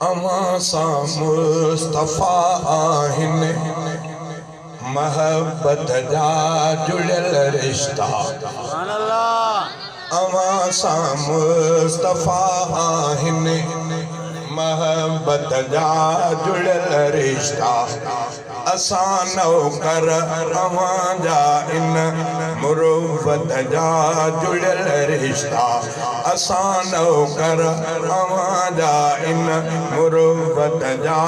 اوهان سان مصطفيٰ آهن محبت جا جڙيل رشتا. سبحان الله. اوهان سان مصطفيٰ آهن محبت جا جڙيل رشتا. اسان نوڪر اوهان جا ان مروت جا جڙيل رشتا. اسان نوڪر اوهان جا ان مروت جا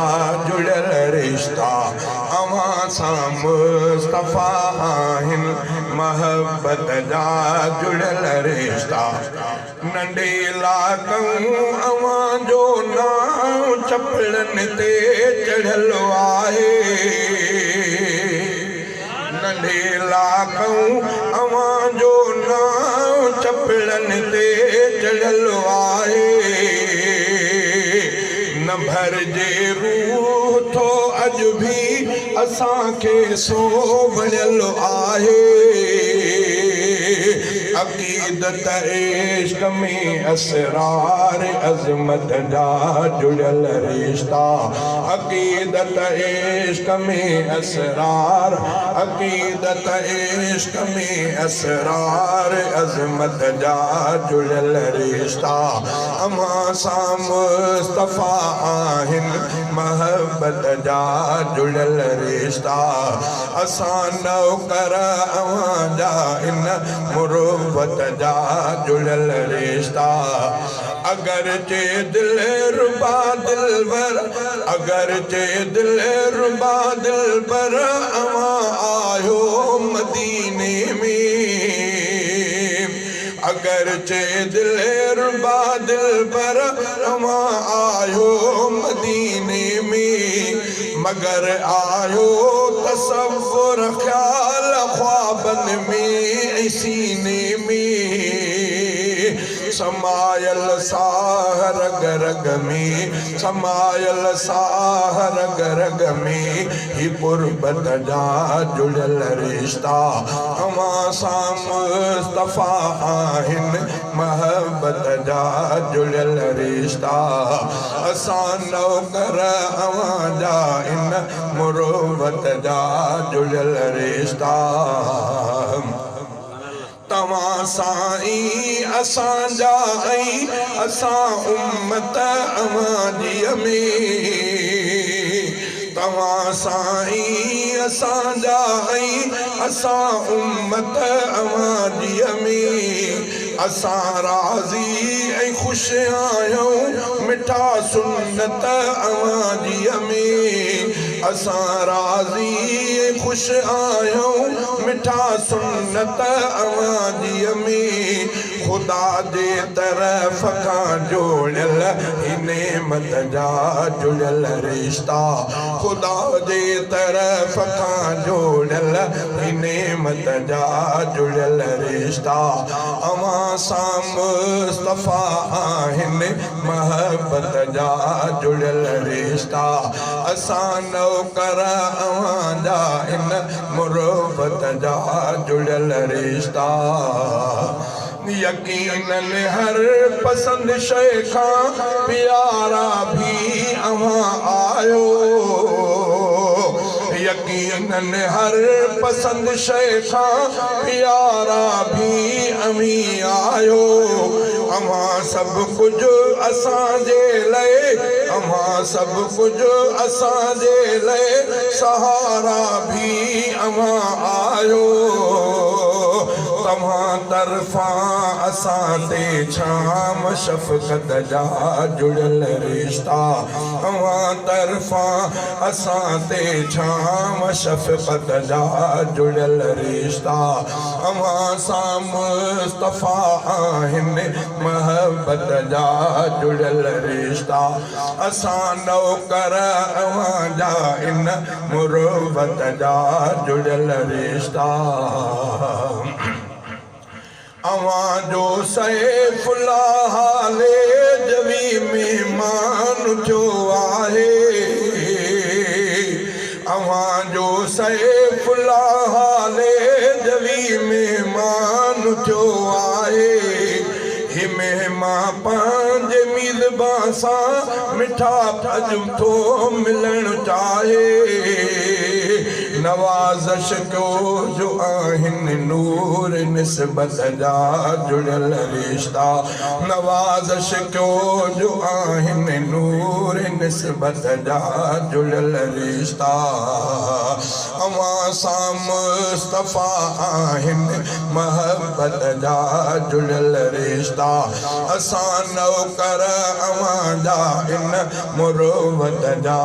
جڙيل رشتا. اوهان سان مصطفيٰ آهن محبت جا جڙيل رشتا. ننڍي لاڪئون اوهان جو نانء چپڙن تي چڙهيل آهي. ننڍي لاڪئون اوهان جو نانء چپڙن تي چڙهيل آهي. نه ڀرجي روح ٿو اڄ ڀي اسان کي سو وڻيل آهي. عقيدت عشق ۾ اسرار عظمت جا جڙيل رشتا. عقيدت عشق ۾ اسرار عقيدت عشق ۾ اسرار عظمت جا جڙيل رشتا. اوهان سان مصطفيٰ آهن محبت جا جڙيل رشتا. اسان نوڪر اوهان جا ان مروت جا جڙيل رشتا. اگرچه دلربا دلبر اگرچه دلربا دلبر اوهان آهيو مديني ۾. اگرچه دلربا دلبر اوهان آهيو مديني ۾. مگر آهيو تصور خيال خوابن ۾ ۽ سيني ۾. سمايل ساهه رڳ رڳ ۾ سمايل ساهه رڳ رڳ ۾. هي قربت جا جڙيل رشتا. اوهان سان مصطفيٰ آهن محبت جا جڙيل رشتا. اسان نوڪر اوهان جا ان مروت جا جڙيل رشتا. توهان سائين اسان جا ۽ اسان امت اوهان جي ۾. توهان سائين اسان جا ۽ اسان امت اوهان جي ۾. اسان راضي ۽ خوش آهيون مٺا سنت اوهان جي ۾. اسان راضي ۽ خوش آهيون مٺا سنت اوهان جي ۾. خدا جي طرف کان جوڙيل هي نعمت جا جڙيل رشتا. خدا جي طرف کان جوڙيل هي نعمت جا جڙيل رشتا. اوهان سان مصطفيٰ آهن محبت جا جڙيل رشتا. اسان نوڪر اوهان جا ان مروت جا جڙيل رشتا. يقينن هر پسند شيء کان پيارا ڀي اوهان آهيو. يقينن هر پسند شيء کان پيارا ڀي اوهين آهيو. اوهان سڀ ڪجهه اسان جي لئه اوهان سڀ ڪجهه اسان جي لئه سهارا ڀي اوهان آهيو. توهان طرفان اسان تي ڇانو شفقت جا جڙيل رشتا. اوهان طرفان اسان تي ڇانو شفقت جا جڙيل رشتا. اوهان سان مصطفيٰ آهن محبت جا جڙيل رشتا. اسان نوڪر اوهان جا ان مروت جا جڙيل رشتا. اوهان جو سيف الله ليجوي مهمان ٿيو آهي. اوهان جو سيف الله ليجوي مهمان ٿيو آهي. هي مهمان پنهنجي ميزبان سان مٺا اڄ ٿو ملڻ چاهي. نوازش ڪيو جو آهن نور نسبت جا جڙيل رشتا. نوازش ڪيو جو آهن نور نسبت جا جڙيل رشتا. اوهان سان مصطفيٰ آهن محبت جا جڙيل رشتا. اسان نوڪر اوهان جا ان مروت جا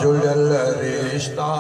جڙيل رشتا.